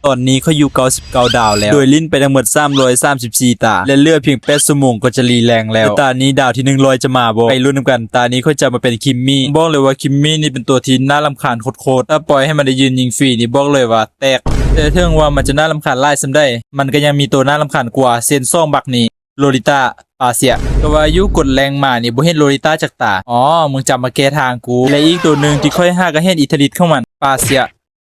ຕອນນີ້ຂ້ອຍຢູ່ເກົ້າສິບເກົ້າດາວແລ້ວ ໂດຍຫຼິ້ນໄປທັງໝົດສາມຮ້ອຍສາມສິບສີ່ຕາ ແລະເຫຼືອພຽງແປດຊົ່ວໂມງກໍຈະຣີແລງແລ້ວ. ແຕ່ຕານີ້ດາວທີໜຶ່ງຮ້ອຍຈະມາບໍ່ ໄປລຸ້ນນຳກັນ. ຕານີ້ຂ້ອຍຈະມາເປັນຄິມມີ້. ບອກເລີຍວ່າຄິມມີ້ນີ້ເປັນຕົວທີ່ໜ້າລຳຄານໂຄດໆ ຖ້າປ່ອຍໃຫ້ມັນໄດ້ຢືນຍິງຟຣີນີ້ບອກເລີຍວ່າແຕກ. ແຕ່ເຖິງວ່າມັນຈະໜ້າລຳຄານຫຼາຍສ່ຳໃດ ມັນກໍຍັງມີໂຕໜ້າລຳຄານກວ່າ ເຊັ່ນສອງບັກນີ້ ໂລລິຕ້າ ປາເຊຍ. ກໍວ່າຢູ່ກົດແລງມານີ້ບໍ່ເຫັນໂລລິຕ້າຈັກຕາ. ອໍ ມຶງຈະມາແກ້ທາງກູ. ແລະອີກໂຕໜຶ່ງທີ່ຂ້ອຍຫາກໍເຫັນອິດທິລິດຂອງມັນ ປາເຊຍ.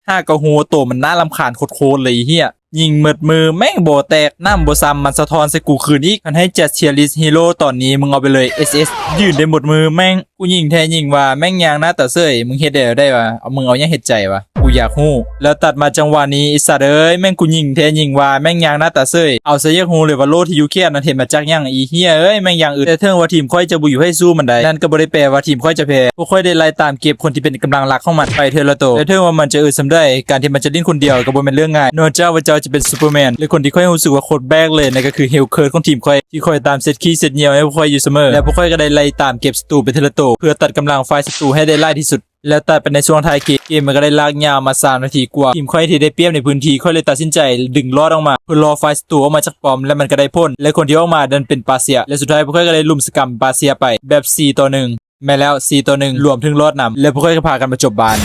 ຫາກໍຮູ້ວ່າໂຕມັນໜ້າລຳຄານໂຄດໆເລີຍ ອີເຫ້ຍ. ຍິງໝົດມືແມ່ງບໍ່ແຕກ ໜຳບໍ່ຊ້ຳ ມັນສະທ້ອນໃສ່ກູຄືນອີກ. ຄັນໃຫ້ຈັດເຊຍລິສຮີໂຣຕອນນີ້ ມຶງເອົາໄປເລີຍ ເອສເອສ ຢືນໄດ້ໝົດມືແມ່ງ. ກູຍິງແທ້ຍິງວ່າແມ່ງຍ່າງໜ້າຕາເສີຍ ມຶງເຮັດໄດ້ແນວໃດວະ? ເອົາ ມຶງເອົາຫຍັງເຮັດໃຈວະ? ກູຢາກຮູ້. ແລ້ວຕັດມາຈັງຫວະນີ້ ໄອ້ສັດເອີຍ ແມ່ງກູຍິງແທ້ຍິງວ່າແມ່ງຍ່າງໜ້າຕາເສີຍ. ເອົາ ຊະຢາກຮູ້ເລີຍວ່າໂລ່ທີ່ຢູ່ແຂນນັ້ນເຮັດມາຈາກຫຍັງ? ອີເຫ້ຍເອີຍ ແມ່ງຢ່າງອຶດ. ແຕ່ເຖິງວ່າທີມຂ້ອຍຈະບໍ່ຢູ່ໃຫ້ສູ້ມັນໄດ້ ນັ້ນກໍບໍ່ໄດ້ແປວ່າທີມຂ້ອຍຈະແພ້. ພວກຂ້ອຍໄດ້ໄລ່ຕາມເກັບຄົນທີ່ເປັນກຳລັງຫຼັກຂອງມັນໄປເທື່ອລະໂຕ. ແຕ່ເຖິງວ່າມັນຈະອຶດສ່ຳໃດ ການທີ່ມັນຈະຫຼິ້ນຄົນດຽວກໍບໍ່ແມ່ນເລື່ອງງ່າຍ. ນອກຈາກວ່າເຈົ້າຈະເປັນຊຸບເປີແມນ ແລະຄົນທີ່ຂ້ອຍຮູ້ສຶກວ່າໂຄດແບກເລີຍ ນັ້ນກໍຄືເຮວເຄີດຂອງທີມຂ້ອຍ ທີ່ຄອຍຕາມເຊັດຂີ້ເຊັດຍ່ຽວໃຫ້ພວກຂ້ອຍຢູ່ສະເໝີ ແລະພວກຂ້ອຍກໍໄດ້ໄລ່ຕາມເກັບສັດຕູໄປເທື່ອລະໂຕ ເພື່ອຕັດກຳລັງຝ່າຍສັດຕູໃຫ້ໄດ້ຫຼາຍທີ່ສຸດ ແລ້ວຕັດໄປໃນຊ່ວງທ້າຍເກມ. ເກມມັນກໍໄດ້ລາກຍາວມາສາມນາທີກວ່າ. ທີມຂ້ອຍທີ່ໄດ້ປຽບໃນພື້ນທີ່ ຂ້ອຍເລີຍຕັດສິນໃຈດຶງລອດອອກມາ ເພື່ອລໍຝ່າຍສັດຕູອອກມາຈາກປ້ອມ ແລະມັນກໍໄດ້ຜົນ ແລະຄົນທີ່ອອກມານັ້ນເປັນປາເຊຍ ແລະສຸດທ້າຍພວກຂ້ອຍກໍໄດ້ລຸມສະກຳປາເຊຍໄປແບບສີ່ຕໍ່ໜຶ່ງ. ແມ່ນແລ້ວ ສີ່ຕໍ່ໜຶ່ງ ລວມເຖິງລອດນຳ ແລະພວກຂ້ອຍກໍພາກັນມາຈົບບ້ານ.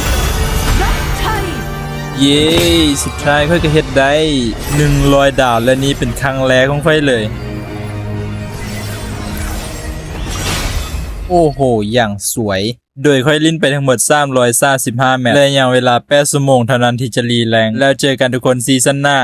ເຢ້ ສຸດທ້າຍຂ້ອຍກໍເຮັດໄດ້ໜຶ່ງຮ້ອຍດາວ ແລະນີ້ເປັນຄັ້ງແລກຂອງຂ້ອຍເລີຍ. ໂອ້ໂຫ ຢ່າງສວຍ. ໂດຍຂ້ອຍຫຼິ້ນໄປທັງໝົດສາມຮ້ອຍສາມສິບຫ້າແມັດ ແລະຍັງເວລາແປດຊົ່ວໂມງເທົ່ານັ້ນທີ່ຈະຣີແລງ. ແລ້ວເຈີກັນທຸກຄົນຊີຊັນໜ້າ.